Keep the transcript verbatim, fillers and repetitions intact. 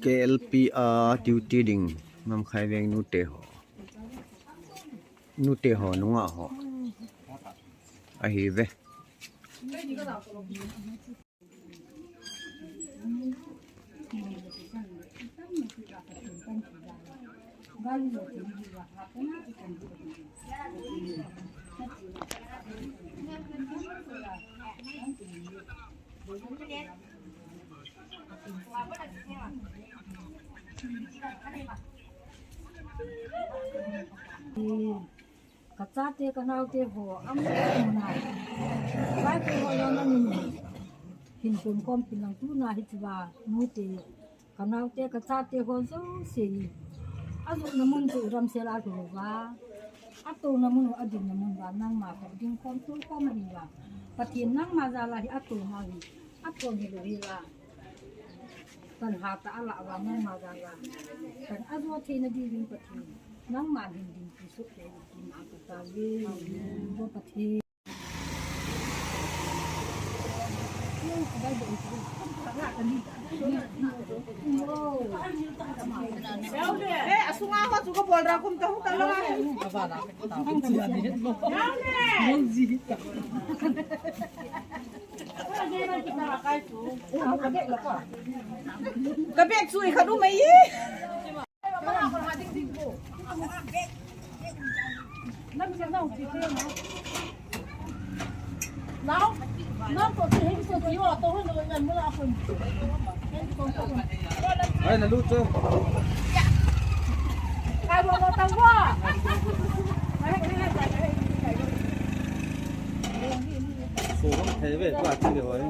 K L P a duty ding Namkhai veng nute ho. Nute ho, nungah ho. Ahi ve. Kachate kanaote ho, amun amun a. Kachate ho jong amun. Hin kum kom pin lang tuna hiche va, nute. Kanaote kachate ho jouse. Ajona mun chu ramsel a louva. Atouna mun, adinna mun va, nangma kho ding khom tu khom ahi va. Pathen nangma jal a hi atouna hi. Athon hilou hi la. Kan hatah a lah uva nangma jal a. Kan ajo theina diuvin Pathen. Nangman hin dinpi soh tei tina kataove. Vo Pathen. Eh, asunga ho chu kabol ra kum ta hu ta la. Ka bag chu i khat um mai. Ai, na lut chu. Ai, bo, bo, tang, bo. So, hong thei ve, ba, chi le hoi.